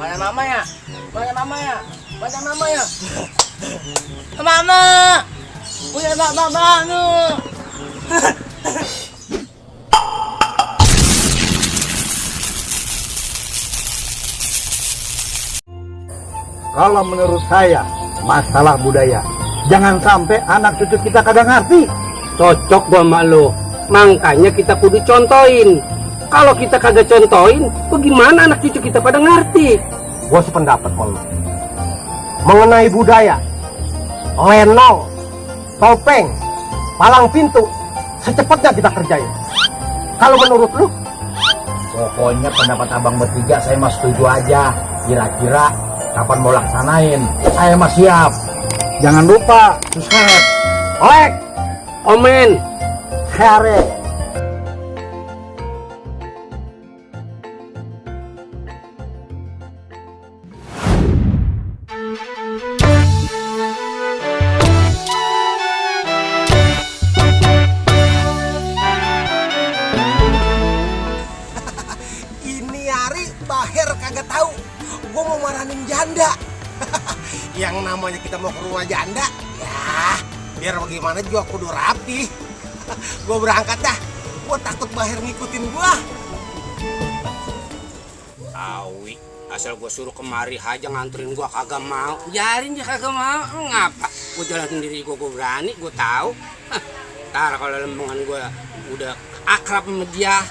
Mana mama ya? Mana mama ya? Mana mama ya? Mama! Punya bapak lu. Kalau menurut saya, masalah budaya. Jangan sampai anak cucu kita kagak ngerti. Cocok gua sama lo. Makanya kita kudu contohin. Kalau kita kagak contohin, bagaimana anak cucu kita pada ngerti? Gua sependapat kalau mengenai budaya, lenong, topeng, palang pintu, secepatnya kita kerjain. Kalau menurut lu? Pokoknya pendapat abang bertiga saya mah setuju aja. Kira-kira kapan mau laksanain? Saya mah siap. Jangan lupa subscribe, like, Omen. share. Ini hari Baher kagak tahu gua mau marahin janda. Yang namanya kita mau ke rumah janda, ya biar bagaimana juga kudu rapi. Gua berangkat dah. Gua takut Baher ngikutin gua. Awi, asal gua suruh kemari aja nganterin gua kagak mau. Biarin dia kagak mau. Ngapa? Gua jalan sendiri gua berani, gua tahu. Ntar kalau lempengan gua udah akrab sama dia,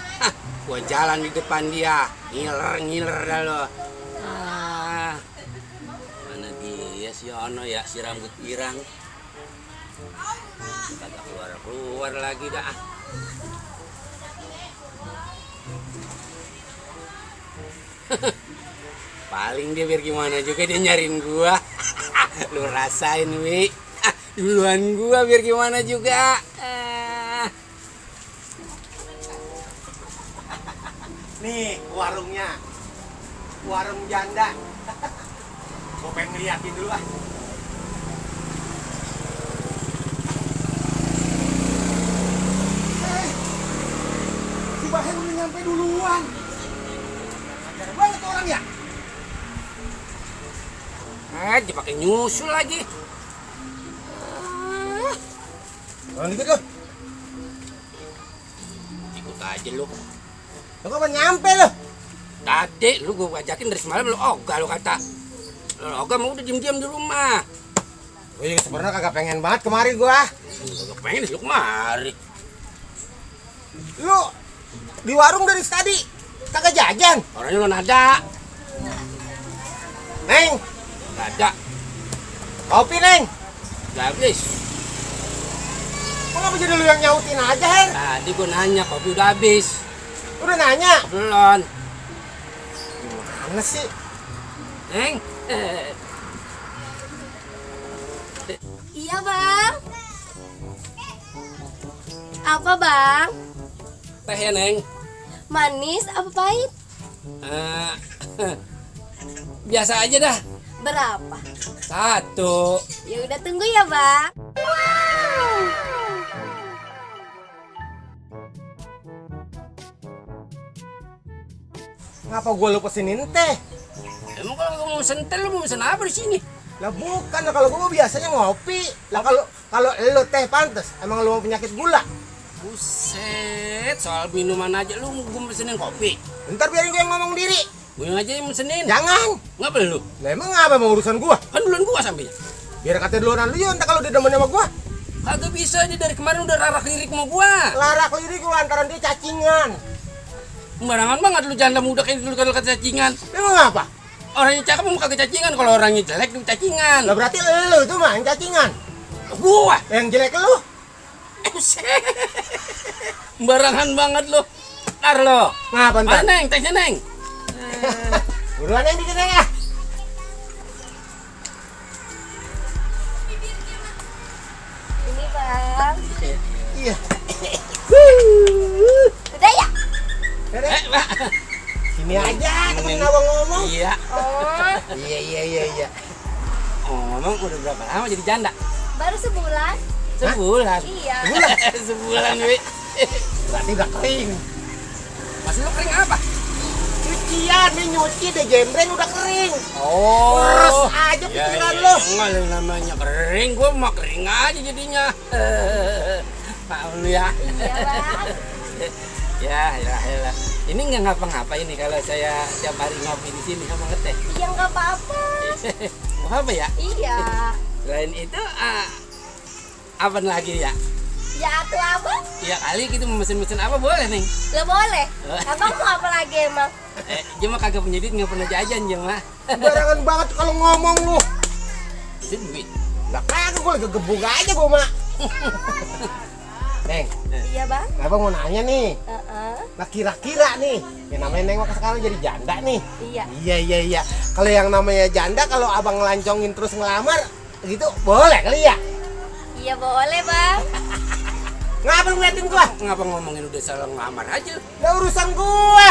gua jalan di depan dia, ngiler dah lo. Mana dia si Ono ya, si rambut pirang. Kagak keluar lagi dah. Paling dia biar gimana juga dia nyariin gua. Lu rasain, Wi. Duluan gua biar gimana juga. Nih warungnya, warung janda. Gua pengen ngeliatin dulu ah. Si Baher udah nyampe duluan. Ajar banget orang ya. Dia pakai nyusul lagi. Orang dikit loh. Ikut aja lu. Lo kapan nyampe lo? Tadi lu gua ajakin dari semalam lu ogah lu kata. Lu ogah mau udah diam-diam di rumah. Gue juga sebenarnya kagak pengen banget kemari gua. Gua pengen lu kemari. Lu di warung dari tadi kagak jajan. Orangnya lu nada. Neng, Nada. kopi Neng. Udah habis. Kok ngapa jadi lu yang nyautin aja, Her? Tadi gua nanya kopi udah habis. Udah nanya. Belum. Mana sih? Neng. Iya bang. Apa bang? Teh ya, Neng. Manis apa pahit? Biasa aja dah. Berapa? 1. Ya udah tunggu ya bang. Ngapa gua lu pesenin teh? Emang kalau gua mau mesen teh lu mau mesen apa di sini? Lah bukan, lah kalau gua biasanya ngopi. Lah kalau lu teh pantes, emang lu mau penyakit gula. Buset, soal minuman aja lu gua mesenin kopi. Ntar biarin gua yang ngomong diri. Gua yang aja yang mesenin. Jangan. Ngapa lu? Lah emang apa mau urusan gua? Kan duluan gua sampainya. Biar kata duluan lu ya, entar kalau dia demen sama gua. Kagak bisa, dia dari kemarin udah rarak lirik sama gua. Larak lirik gua lantaran dia cacingan. Sembarangan banget lu janda muda kayak dulu kalau kata cacingan. Emang apa? Orangnya cakep mau kagak cacingan, kalau orangnya jelek lu cacingan. Lah berarti lu tuh mah yang cacingan. Gua. Yang jelek lu. Sembarangan banget lu. Ntar lo. Ngapa ntar? Mana Neng, tehnya Neng. Buruan yang dikit ya. Ini bang. Iya. Udah ya? Pak. Sini aja, temenin abang ngomong. Iya. Oh, Iya. Ngomong udah berapa lama jadi janda? baru sebulan. Sebulan. Iya. Sebulan, Wi. Berarti udah kering. Masih lu kering apa? Cuci. cucian, nih nyuci deh jembreng udah kering. Oh. Peres aja pikiran lo. Enggak lah namanya kering, gua mah kering aja jadinya. Maaf lu ya. Iya bang. Ya. Ini nggak ngapa-ngapa ini kalau saya tiap hari ngopi di sini sama ngeteh. Iya nggak apa-apa. Mau apa ya? Iya. Selain itu, apa lagi ya? Ya tuh abang. Ya kali kita mau mesen-mesen apa boleh nih? Gak boleh. Abang mau apa lagi emang? Dia mah kagak punya duit, nggak pernah jajan dia mah. Barangan banget kalau ngomong lu. Itu duit. Lah kagak gue lagi gebuk aja gue mah. Neng, Iya bang. abang mau nanya nih. Heeh. Nah kira-kira nih, yang namanya Neng mah sekarang jadi janda nih. Iya. Iya. Kalau yang namanya janda, kalau abang ngelancongin terus ngelamar, gitu boleh kali ya? Iya boleh bang. Ngapa lu ngeliatin gua? Ngapa ngomongin udah salah ngelamar aja? Udah urusan gua.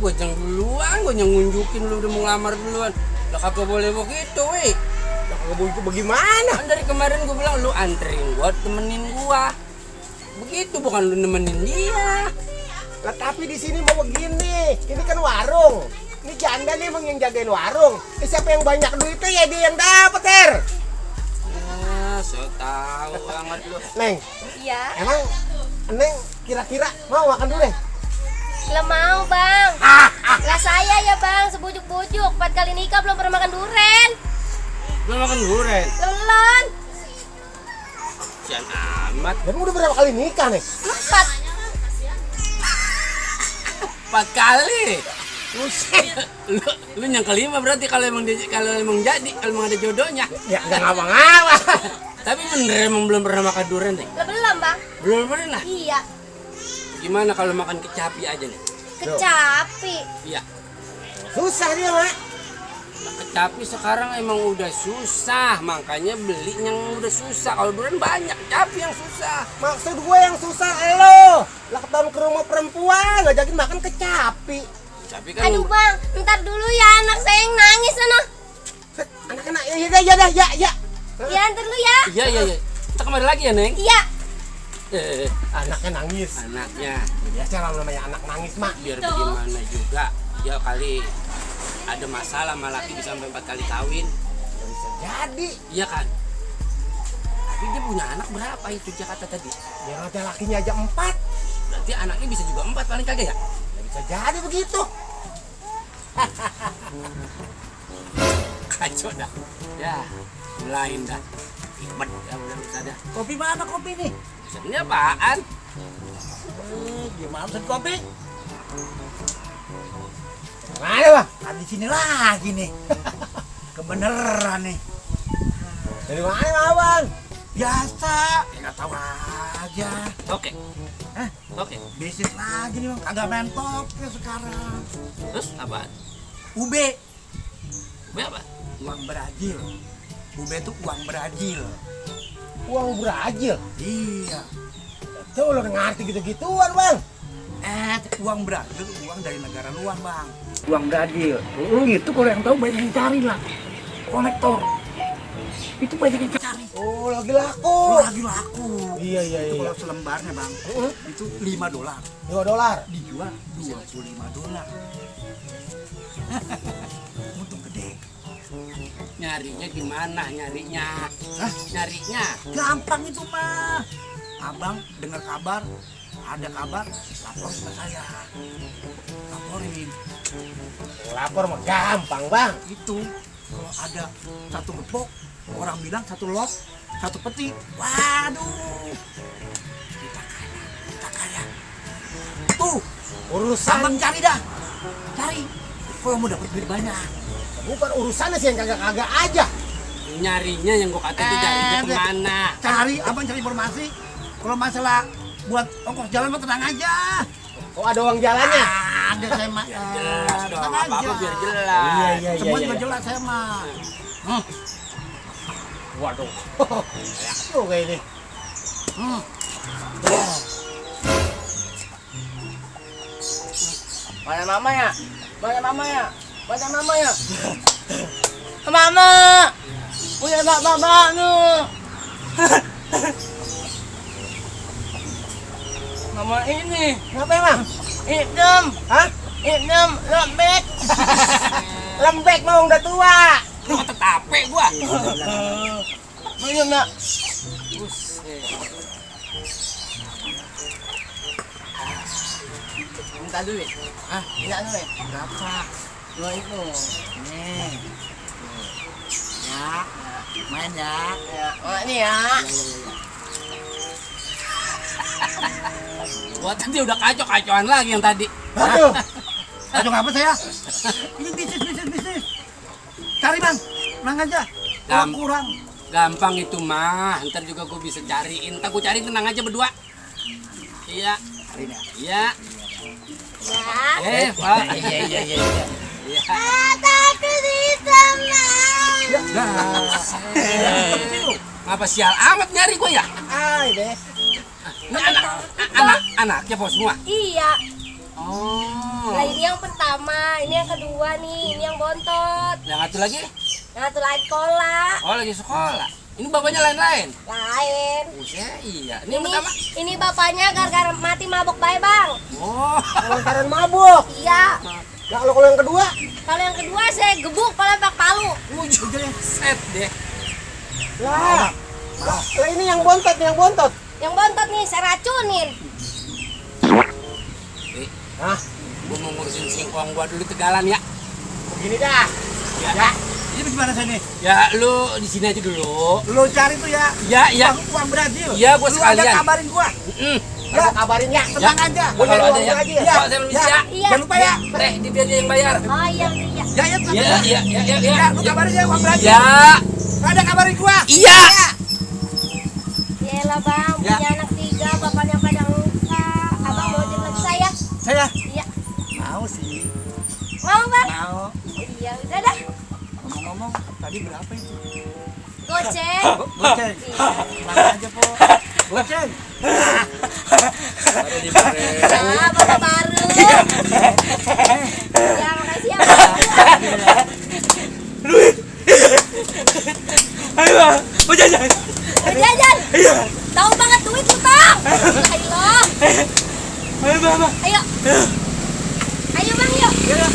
Gue yang duluan, gue yang ngunjukin lu udah mau ngelamar duluan. Lah kagak boleh begitu, weh. Nah, begitu bagaimana? Kan dari kemarin gue bilang lu anterin gue, temenin gue. Begitu bukan lu nemenin dia. Lah tapi di sini mau begini, ini kan warung. Ini janda nih emang yang jagain warung. Siapa yang banyak duitnya ya dia yang dapet, Ter. So tahu banget lu. Neng, Iya. emang Neng kira-kira mau makan dulu deh? Gak mau bang. Lah saya ya bang, sebujuk-bujuk 4 kali nikah belum pernah makan duren. Belum makan durian. Lelon. Sian amat. Dan udah berapa kali nikah nih? 4. 4 kali. lu yang kelima berarti kalau emang jadi kalau emang ada jodohnya. Ya nggak ngapa-ngapa. Tapi bener emang belum pernah makan durian deh. Lah belum bang. Belum pernah. Iya. Gimana kalau makan kecapi aja nih? Kecapi. Iya. Susah dia, Mak. Nah, kecapi sekarang emang udah susah, makanya beli yang udah susah. Kalau durian banyak, kecapi yang susah. Maksud gue yang susah lo. Lah ketemu ke rumah perempuan ngajakin makan kecapi. Kecapi kan Aduh bang, ntar dulu ya anak saya yang nangis sana. Anak-anak ya. Ya ntar dulu ya. Iya. Kita kemari lagi ya, Neng? Iya. Anaknya nangis. Anaknya Biasa lah namanya anak nangis, Mak. biar bagaimana juga dia kali ada masalah sama laki bisa sampai 4 kali kawin. Bisa jadi. Iya kan? Tapi dia punya anak berapa itu Jakarta tadi? Yang ada lakinya aja 4. Berarti anaknya bisa juga 4 paling kagak ya? Ya bisa jadi begitu. Kacau dah. Ya, lain dah. Ribet ya udah bisa dah. Kopi mana kopi nih? Ini apaan? Gimana pesan kopi? Mana, Bang? Di sini lagi nih. Kebeneran nih. Dari mana, Abang? Biasa, nggak tahu aja. Oke. Oke. Bisnis lagi nih bang, kagak mentok ya sekarang. Terus apaan? UB, Gue apa? uang Brazil. UB itu uang Brazil. Uang Brazil. Iya. Tuh lo ngerti gitu-gituan, Bang. Uang Brazil, uang dari negara luar bang. Uang Brazil. Itu kalau yang tahu banyak yang cari lah. Konektor. Itu banyak yang cari. Oh, lagi laku. Lagi laku. Iya. Itu kalau selembarnya bang, itu $5. $5. Dijual $25. Untung gede. Nyarinya gimana nyarinya? Hah? Nyarinya? Gampang itu mah. Abang dengar kabar, ada kabar, lapor ke saya. Laporin. Lapor mah gampang, Bang. Itu kalau ada satu gepok, orang bilang satu lok, satu peti. Waduh. Kita kaya. Tuh, Urusan abang cari dah. Cari. Kalau mau dapat duit banyak. bukan urusannya sih yang kagak-kagak aja. Nyarinya yang gue kata itu nyarinya kemana? Cari, abang cari informasi. Kalau masalah buat ongkos jalan mah tenang aja. Oh, ada uang jalannya? Ada saya mah. Jelas dong, Tenang apa-apa aja. biar jelas. Iya. Semua juga jelas saya mah. Waduh. Tuh kayak ini. Mana mama ya? Mama. Punya bapak nu. Mama ini. Kenapa emang? Hitam. Hah? Lembek. Lembek mau udah tua. Lu kata tape gua. Minum nak. Minta duit. Hah? Minta duit. Berapa? Lo itu. Nih. Ya. Main ya. Ya, oh, ini ya. Gua tadi udah kacau-kacauan lagi yang tadi. Aduh. Aduh apa saya? Ini bisnis. Cari bang, tenang aja. Uang kurang. Gampang itu mah, ntar juga gue bisa cariin. Ntar gue cariin, tenang aja berdua. Iya. Cariin ya. Iya. Ya. Pak. Iya. Iya. Tapi ditama. Ngapa sial amat nyari gue ya? Ay deh. Ini anaknya bos semua. Iya. Oh. Nah ini yang pertama, ini yang kedua nih, ini yang bontot. Yang satu lagi? Yang satu lagi sekolah. Oh, lagi sekolah. Ini bapaknya lain-lain. Lain. Buset, iya. Ini yang pertama. Ini bapaknya gara-gara mati mabuk bayi bang. Oh. Lantaran mabuk. Iya. Ya kalau yang kedua, Kalau yang kedua saya gebuk pala bak palu. Set deh. lah. Lah ini yang bontot, Yang bontot nih saya racunin. Hah? Gue mau ngurusin singkong gua dulu tegalan ya. Begini dah. Ya. Ini gimana saya nih? Ya lu di sini aja dulu. Lo cari tuh ya. Ya. Uang Brazil. Iya, gua Lu sekalian. ada kabarin gua. Ya, kabarin ya. Tenang aja. Kalau ada ya. lagi ya. Pak, saya permisi ya. Iya. Jangan lupa ya. Teh, di dia yang bayar. Oh iya iya. Ya. Ya. Lu kabarin ya uang Brazil. Ya. Ada kabarin gua. Iya. Yelah bang, Ya. punya anak 3, bapaknya pada enggak. Abang mau jemput saya? Saya Iya. mau sih. Mau bang? Mau. Iya udah dah. Ngomong-ngomong, tadi berapa itu? Goceng. Goceng. Iya. Tenang aja, Po. Goceng. Nah, bapak baru. Ya makasih ya bang. Ayo, Bang. Mau jajan. Berjajan. Iya. Tahu banget duit utang. Ayo. Ayo, Bang. Ayo. Ayo bang yuk. Ya.